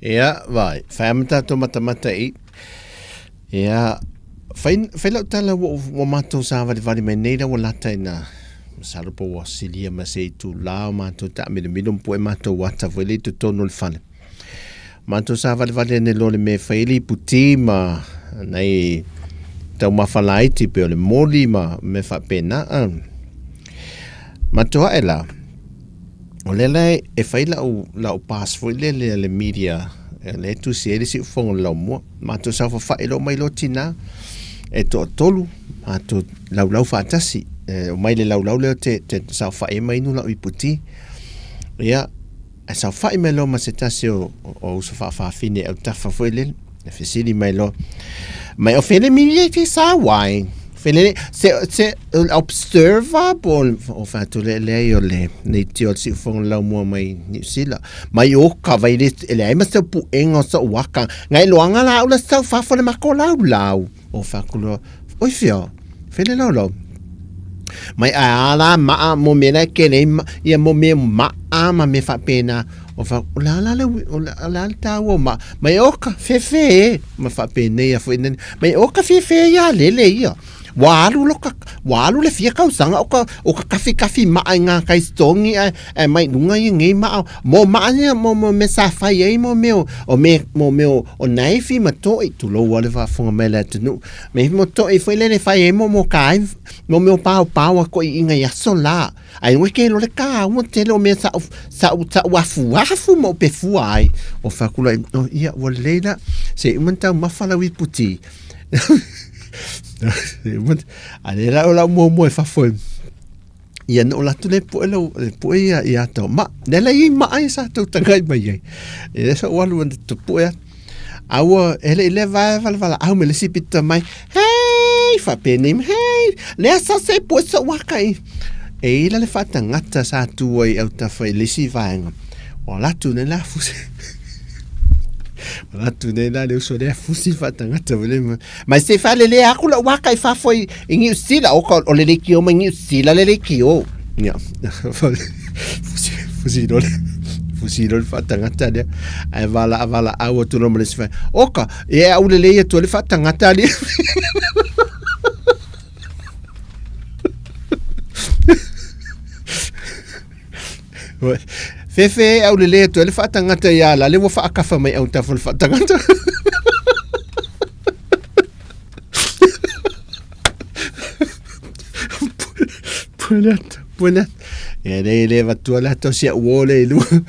Ia, vai, whai ama tātou matamata i. Ia, whai, whai lau tala ua, ua mātou sāvalivali mai nei rawa lata i nā masalo po ua silia ma se itu la o mātou tā milomilo mpu e mātou ata foi le i totonu o le fale. Mātou sāvalivali ane loa le mea e fai ai le ipu tī ma nai taumafa laiti pei o le moli ma mea faapena. Matou ae la, o lea la e fai lau, lau pass foi lele a le media, lea e tusi ai le siufofoga o le laumua. Matou saofafai loa mai loa tinā, e toatolu, matou laulau faatasi. E omai le laulau lea te, te saofai ai ma inu lau ipu tī. Ia, Ae saofai mai loa ma se tasi o, o uso faafafine e autafa foi lele, e fesili mai loa, mai o fele mini e te sa wai. Fele, se, se observer po o whātu le leai o le nei tio o le siufonga lau mua mai Niu Sila. Mai o ka vai le, e leai ma se puenga o sa waka. Ngai loanga la ula sau fafo le mako lau lau. O whāku loa, oi whia, fele lau lau. Mai a ala maa mo me la ke nei ia mo me maa ma me whapena. O wha, o la la le, o la la le tāua ma, mai o ka whewhe e, ma whapena ia fo ina, mai o ka whewhe ia lele ia. Ua alu loka, ua alu le fia kausaga o ka, o ka kafikafi maa i ngā kai stongi ae, ae mai luga ia nei maa, mo maa ia, mo, mo mea sa fai ai mo mea o, o me, mo mea o, o naifi ma to'i, tulou a le faafofoga mai a le atunuu, me mo to'i foi lele fai ai mo mo ka ai, mo mea o paopao a ko'i'iga i aso la. Ai ua ke lole ka ua tele o mea sa'u, sa'u, sa'u afuafu ma upe fua ai. O fai atu la, oh, ia, ua lelei la, se i uma ona taumafa lau ipu ti. A lea la o lau muamua i fafo e, ia na o latu le poe lau, le poe ia ia tau ma, lea la i maa ia sa tau tangai mai ai. E le sa walu ana te poe atu. A ua, e le i le vae valavala au me le isi pito mai, hei, faapenei mai, hei, lea sa se poe sa waka i. E ila le faatagata sa tu ai autafa i le isi vaega. Ua latu nei la fusi. Ua latu nei la le uso lea fusi faatagata mo le mai se faalelea aku lau waka i fafo i, i Niu Sila o, ka, o le leitio mai Niu Sila le leitio. Ia. Fusi, fusi loa le, fusi loa le faatagata lea. Ae vala, vala au atu loa ma le isi vaega. Oka, e aulelei atu ai le faatagata lea. Fefe e aulelei atu ai le faatagata ia la le ua faakafa mai autafa o le faatagata. Pue le ata, pue le ata. E le le vatua le ata o si au o le i luga.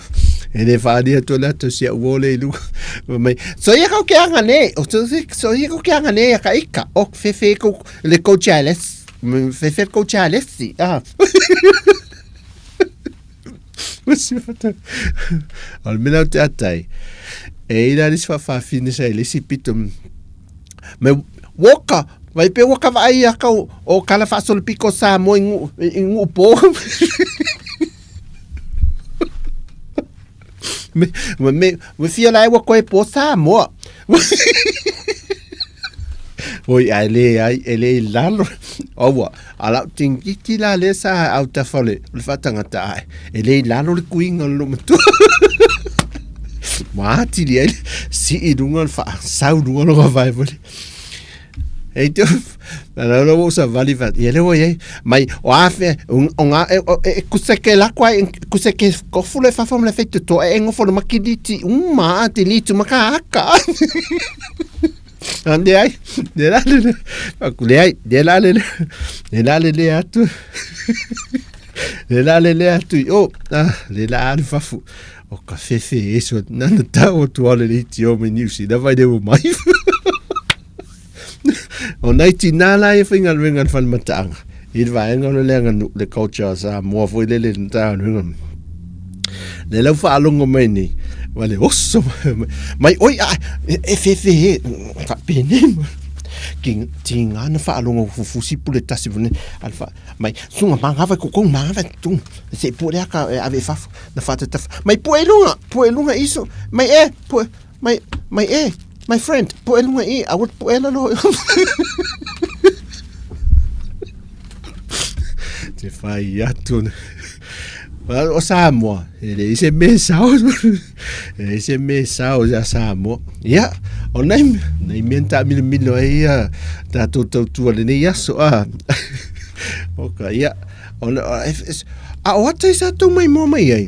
E le whaaria atu le ata o si au o le i luga. Mai, so ia kau ke anga ne, o so, so ia kau ke anga ne ia ka ika. O fefe kou le kou chales. Fefe kou chalesi. Ah. O le mea o te atai, e ira le isi faafafine sa i le isi pito, me woka, vai pe woka vaai ia kau o kala faasolo piko Samoa i nuu, i nuu po. Me, me, me fia lai ua koe po Samoa. Oi, ae le ai, e le i lalo. Aua, a lau tingiti la le sa au tafa o le, o le faatagata ae. E le i lalo le kuiga o le loomatua. Ua atili ai le sii i luga o le faasau luga o lona vae foi lea. Ei te, na la ua savali fa, ia le ua iai, mai, o a fea, o ngā, e, e, e kuseke lako ai, kuseke kofu le fafo ma le feitotoa, e ngofo le makiliti, uma a te litu maka aka. A leai, le la le le, aku leai, le la le le, le la le le atu, le la le le atu i o, ah, le la alu fafu, o ka fefe eso, nana tau atu ale le iti o me New Zealand, vai le o mai. O nai tinā la e whaingaluenga le whale mataanga. I le vaenga o le leanga nu, le culture o Samoa foi lele le tānuenga. Le lau whaalongo mai nei, wa le oso mai, oi a, e whewhe he, ka pēnei ma. Ki ti ngāna whaalongo fufusi pule tasi vone, al wha, mai, sunga mangawai koukou, mangawai tung, se pue lea ka e ave fafo, na whātatafa, mai pue lunga, pue lunga iso, mai e, pue, Mai, mai e, my friend, poe lunga i, a ua poe lalo. Te whai atu. O Samoa, e le ise me sao, e le ise me sao ia Samoa. Ia, o nei, nei mea ta milo milo ai ia, tātou tautua le nei aso, a. Oka, ia, o, a o ata i sa tau mai moa mai ai,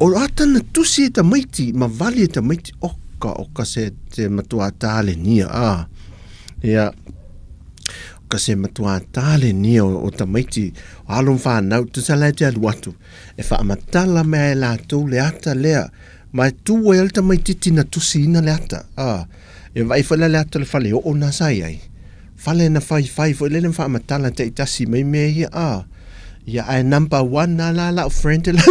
O ata na tusi e tamaiti, ma vali e tamaiti, oka, oka se, se matua tālenia, a. Ia, oka se matua tālenia o, o tamaiti, o alo whānau, tusa lai te alu atu, e whaamatala mea e lātou le ata lea, ma e tū ai ale tamaititi na tusi ina le ata, a. E vai whai le ata le whale o o nā sai ai. Fale na whai whai foi lele whaamatala te itasi mai mea ia, a. Ia ae number one na la lau friend la.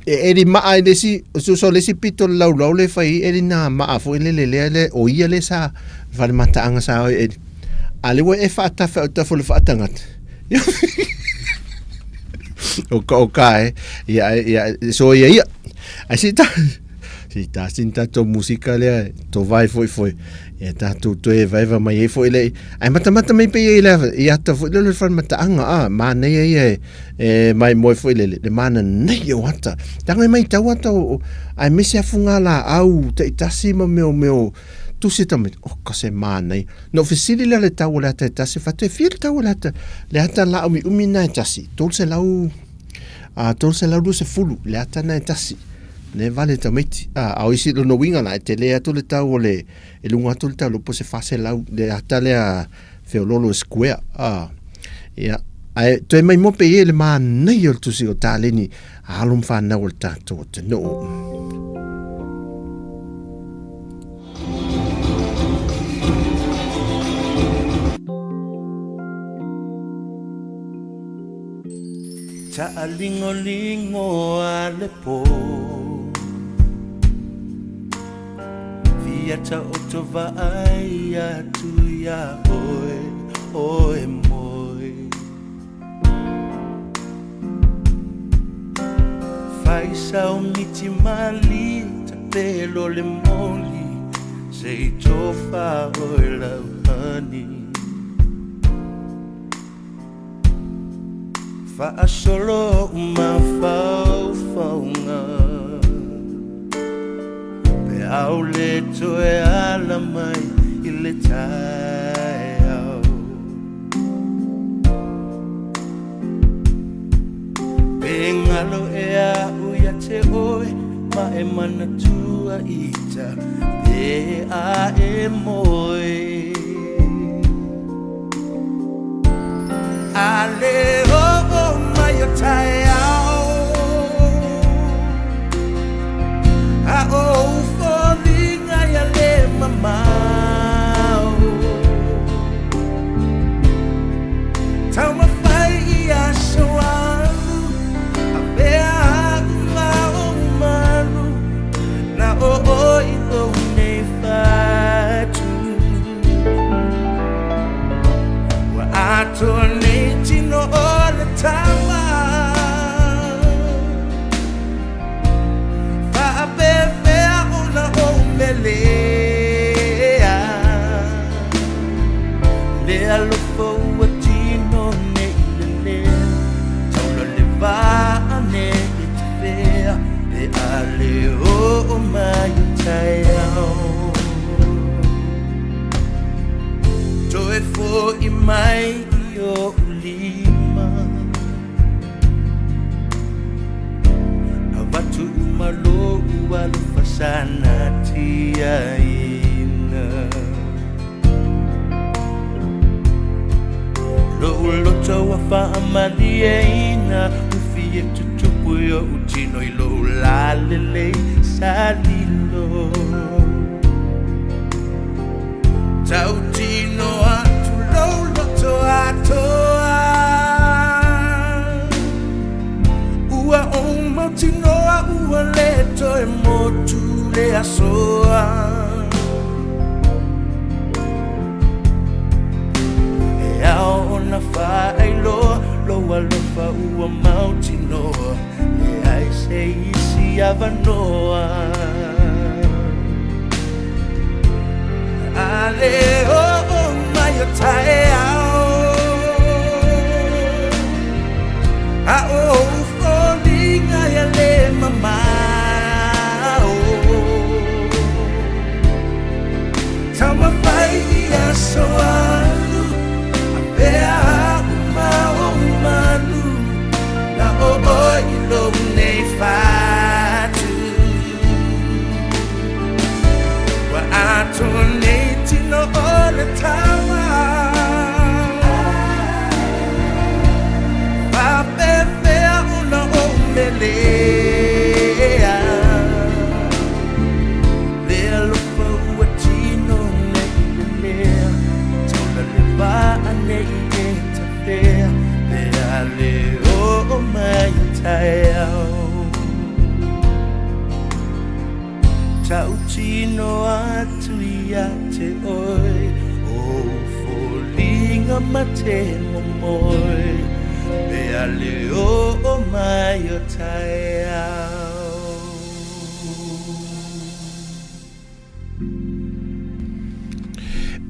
E eri maa i le isi, so le isi pito le laulau le fai eri nā maa foi le le lea le o ia le sa whare mataanga sa oi eri. A le ua e whaatawhe au tafo le whaatangata. O ka o ka e, ia, ia, so ia ia. Ai si ta, si ta sin tatou musika lea, to vai foi foi. Ia tātou toe vaeva mai ai foi le, ai matamata mai pe ia i i ata foi le le whare mataanga, a, māneia ia e, e mai moe foi le, le māna nei o ata. Tanga mai tau ata o, ai mese afu ngā la au, te itasi ma meo meo, Tusi tamaiti, oka se manaia. Na ou fesili lea i le tau o le ata e tasi, fai atu, e fia le tau o le ata, le ata laaumiumi lena e tasi? 300, a, 320 le ata lena e tasi. Lea e vale tamaiti. A, a o isi, lona uiga la, e tele atu le tau o le, e luga atu le tau, po o se 400 le ata lea feololo e square. A, ia, ae toe maimoa pe i ai le manaia o le tusi o taleni a alo ma fanau o le tatou atunuu. Taalingolingo a le po Fia taoto vaai atu iā oe, oe moe Fai sao miti mali tapelo le moli Se i tofa oe lau honey Faasolo mafaufauga Pe au le toe ala mai i le taeao Pe galo ea a'u ia te oe ma e manatua ita pe a e moe A le oo mai o taeao A o ou foliga ia le mamao Taumafai i aso alu Avea a'u ma ou malu Na o oe i lou nei fatu Ua atoa nei tino o le tama Faapefea ona ou melea Le alofa ua tino nei lelea Taula le vaa nei tafea Pe a le oo mai o taeao Toe fo'i mai i o'u lima Avatu uma lo'u alofa sa natiaina Lo'u loto ua faamalieina Ufi e tutupu i o'u tino i lou lalelei sa lilo Tautino atu lou loto atoa Ua ou mautinoa ua le toe motu le asoa E ao ona faailoa lou alofa ua mautinoa Leai se isi avanoa A le oo mai o taeao A o ou foliga ia le mamao Taumafai i aso alu Avea a'u ma ou malu Na o oe i lou nei fatu Ua atoa nei tino o le tama Faapefea ona ou melea Le alofa ua tino nei lelea Taula le vaa nei e tafea Pe a le oo mai o taeao Tautino atu ia te oe Ou foliga ma te momoe Pe a le oo mai o taeao.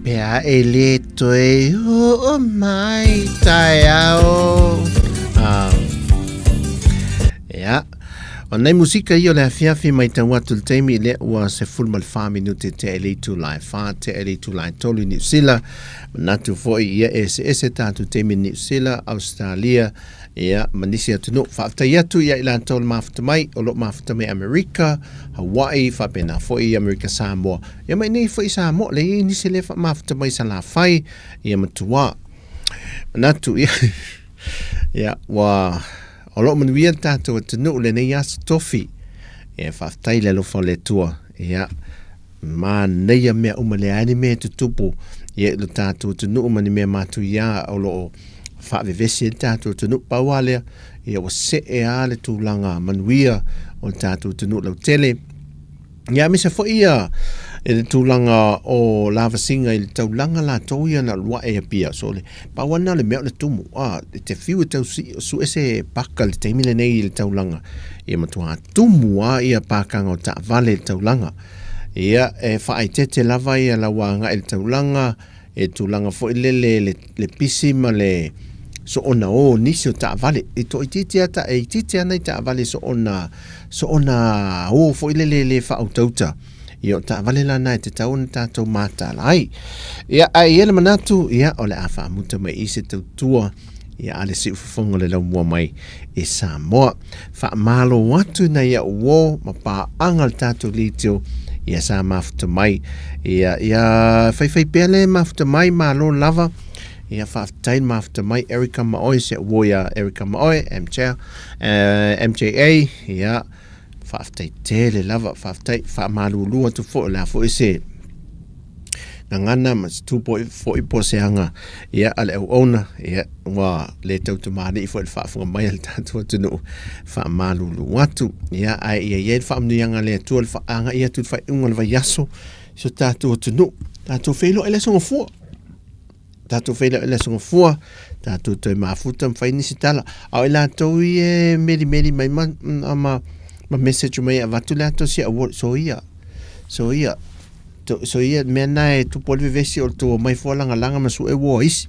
Pea e le toe oo mai taeao. Ah. Ia. O nai musika ia o le afiafi matau atu i le taimi lea ua 14 minute tea i le itula e 4 tea i le itula e 3 i Niu Sila. Manatu foi ia e eseese tatou taimi i Niu Sila, Ausetalia, ia ma nisi atunuu. Faafetai atu ia i latou le mafuta mai, o lo o mafuta mai Amerika, Hawaii, faapena foi i Amerika Samoa. Ia ma inei foi i Samoa, le i ai nisi le faamafuta mai Salafai, ia ma Tuā. Manatu ia, ia ua o lo o manuia le tatou atunuu lenei aso tofi. Ia faafetai i le alofa o le Atua. Ia manaia mea uma leai ni mea e tutupu ia i lo tatou atunuu ma ni mea matuia o lo o faavevesi ai le tatou atunuu. Pau lava lea, ia ua see lava le tulaga manuia o le tatou atunuu lautele. Ia aemaise foi ia i le tulaga o lavasiga i le taulaga latou ia na alu ae i Apia. So le pau lava lena o le mea o le tumu, a, e te fiu e tau sue se paka i le taimi lenei i le taulaga, ia matua tumu lava ia pakaga o taavale i le taulaga. Ia, e faaeteete lava ia lau agai i le taulaga, e tulaga foi lele le, le pisi ma le soona o nisi o taavale. E toaitiiti lava ta, e itiiti lava nai taavale soona, soona o foi lele le faautauta. Ia o taavale la na e tatau ona tatou mataala ai. Ia, ae i ai le manatu, ia, o le a faamuta mai i se tautua, ia, a le siufofoga o le laumua mai i Samoa. Faamalo atu i nai au uo ma paaga le tatou leitio, ia sa mafuta mai. Ia, ia faifai pea le mafuta mai, malo lava. Ia faafetai le mafuta mai Erica Maoe, se uo ia Erica Maoe, MJ, MJA, ia faafetai tele lava, faafetai, faamalulu atu foi, o le a foi se gagana ma se tupu foi po o se aga ia a le auauna ia ua le tautamāli'i foi i le faafofoga mai a le tatou atunuu faamalulu atu ia ae ia i ai le faamanuiaga a le Atua le agai atu i le faaiuga o le vaiaso i so tatou atunuu tatou feiloai i le aso Gafua tatou feiloai i le aso Gafua tatou toe mafuta ma fai nisi tala a o i latou ia e melimeli mai ma, ma, ma message mai e avatu le ato si au soia soia So ia mea na e tupu ai le vevesi o le tou omai fua lagalaga ma sue uo a isi.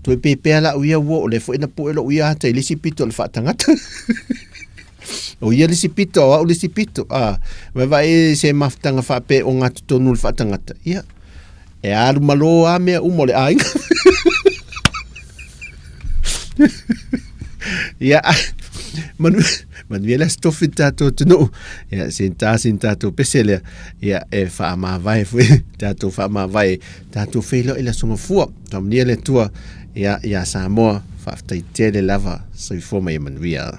Toe pepea lau ia uo o lea foi na pue lou ia ata i le isi pito o le faatagata. O ia le isi pito, o au le isi pito. Ah, vaevae se mafutaga faapea o gatotonu le faatagata. Ia, e alu malo lava mea uma o le aiga. Ia, manu, manuia le aso tofi le tatou atunuu. Ia, sin tā sin tatou pese lea. Ia, e faamavae foi, tatou faamavae, tatou feiloai i le aso Gafua. Faamanuia le Atua, ia, ia Samoa, faafetai tele lava, soifua ma ia manuia.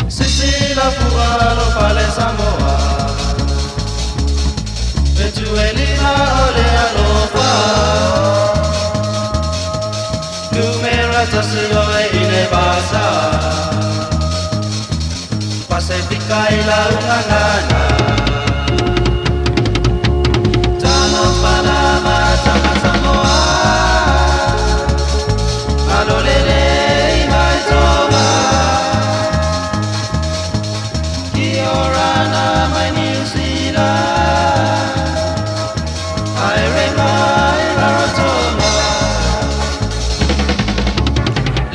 Sisi la fua lo fale Samoa Fetu e lima o le alofa Numera tasi oe i le vasa Pasefika i la ungangana Talofa lava tama Samoa Alo lele i mai tonga Kia orana mai New Zealand Haere mai Rarotonga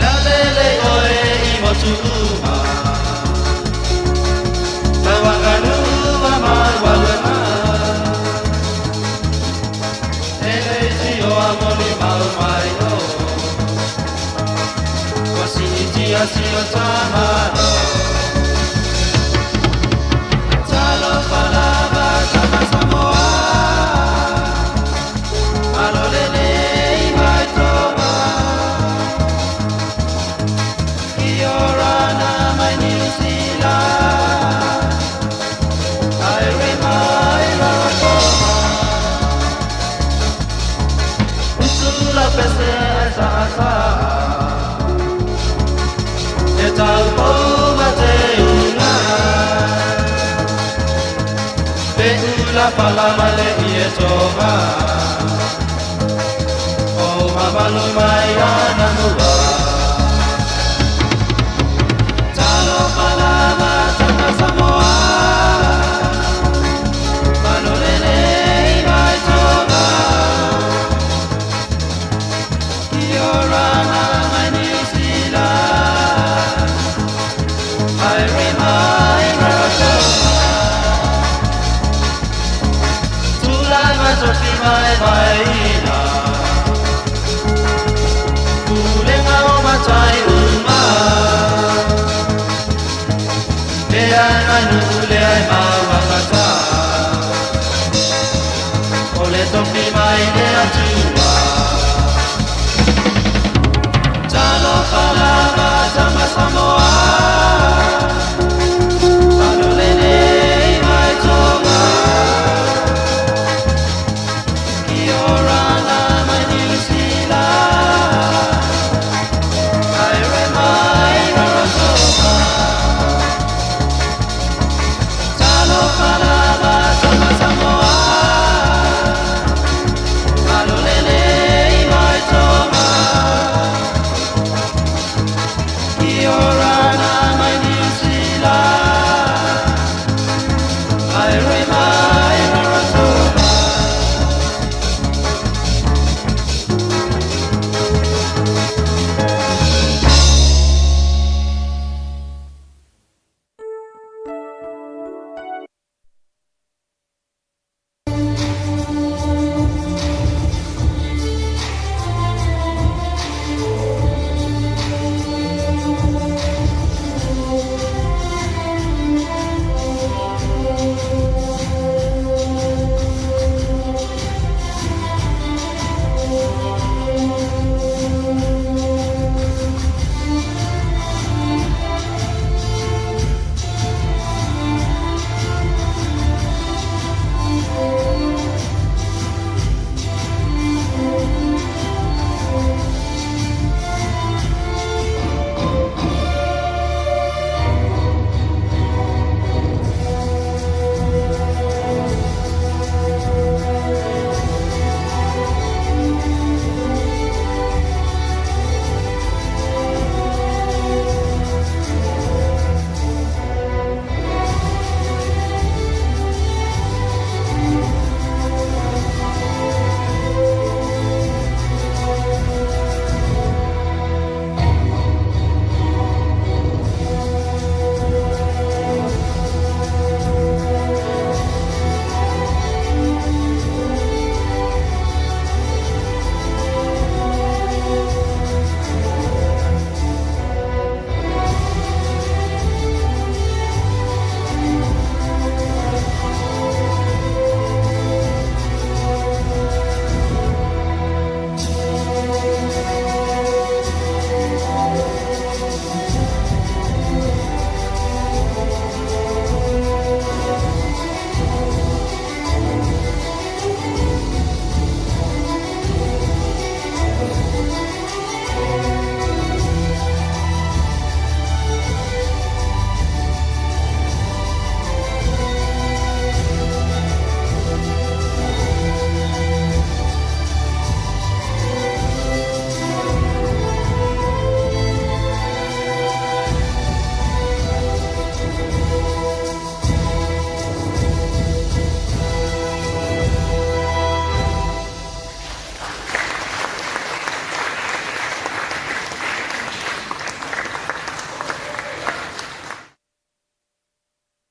Lavele oe i motu uma Tauakanua mai waluena E le tio a moli mau mai o Ua siitia si o tamalo Talofa lava tama Samoa Alo lele i mai tonga Kia orana mai New Zealand Haere mai Rarotonga Utu la pese ai sa'a E tau pou ma te unga Pe ula pala ma le i e tonga O mamalu mai ana mua Talofa lava tama Samoa Manulele i mai tonga. Vaevaeina Pulega o matai uma. Leai mai nuu leai mau.